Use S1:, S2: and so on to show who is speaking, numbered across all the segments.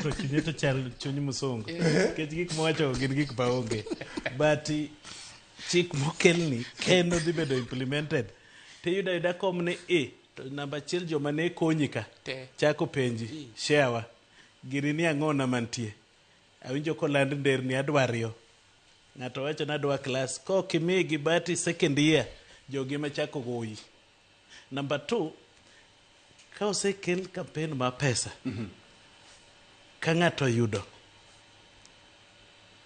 S1: To chunye to chal chuny musungu. Nikech gik mowacho gin gik maonge. But chik mokelni ken odhi bedo implemented. Tiyudo ayuda kom ni i to namba achiel joma ne konyi ka
S2: Te.
S1: Chako penji shewa gini ni ang'ona mantie. Awinjo koland nderni adwariyo. Ng'ato wacho ni adwa klas. Kok imigi bati second year, jogi ema chako goyi. Number two, ka osekel campaign mar pesa, ka ng'ato oyudo,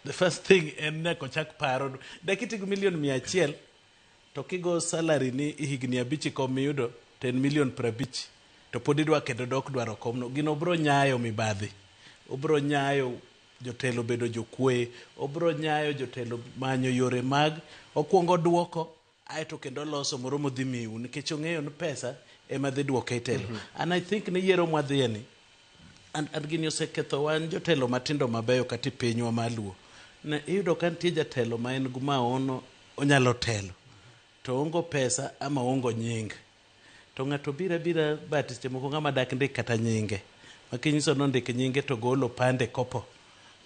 S1: the first thing en nyaka ochak paro. Dakiti gi milion 100, to kigo salary ni higni 5 e kom miyudo, to en milion 50. To pod idwa kendo dok dwaro komno. Gino bro nyayo mibadhi. Obro nyayo jotelo bedo jokuoye. Obro nyayo jotelo manyo yore mag okwongo duoko aeto kendo loso moro modhi miu nikech ong'eyo ni pesa ema dhi duoke e telo. And I think ni yiero mwadhiye ni and gini oseketho wan jotelo matindo mabeyo kata e pinywa mar Luo. Ne iyudo ka nitie jatelo ma en gi maono onyalo telo to oongo pesa ama oongo nying. To ng'ato biro abira but seche moko ng'ama dak ndik kata nyinge. Ma kinyiso ni ondik nyinge to golo opande kopo.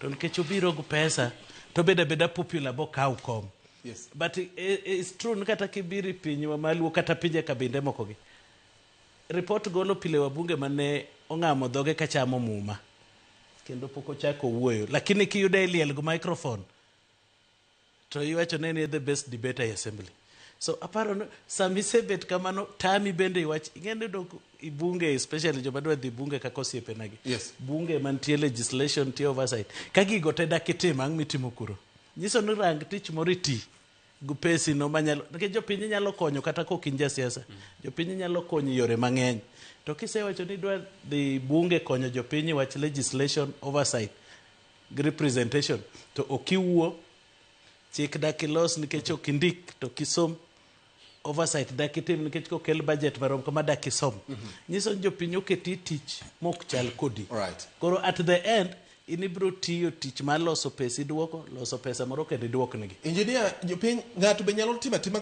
S1: To nikech obiro gi pesa to obedo abeda popular bokaw kom. But it's true ni kata kibiro e pinywa mar Luo kata pinje kabinde moko gi. Report golo pile wabunge mane ong'amo dhoge kachamo muma. Kendo pok ochako wuoyo. Lakini kiyude e liel gi microphone to iwacho ne ni the best debater e assembly. So aparo ni sama isebet kamano tami bende iwach ing'e ni dok i bunge, especially joma dwa dhi bunge kaka osiepenagi. Bunge mantie legislation, nitie oversight. Ka gigo te dak itim, ang' mitimo kuro? Nyiso ni rang tich moro iti gi pesi no manyalo nikech jopiny nyalo konyo kata kok in jasiasa. Jopiny nyalo konyo e yore mang'eny. To kisewacho ni idwa dhi bunge konyo jopiny e wach legislation, oversight gi representation to ok iwuo, chik dak ilos nikech ok indik to ok isom, oversight dak itim nikech kokel budget marom kama dak isom. Nyiso ni jopiny oketi tich mok chal kodi. Koro at the end in ibiro tiyo tich mar loso pesa iduoko, loso pesa moro kendo iduoknegi.
S3: Engineer, jopiny ng'ato be nyalo timo atima.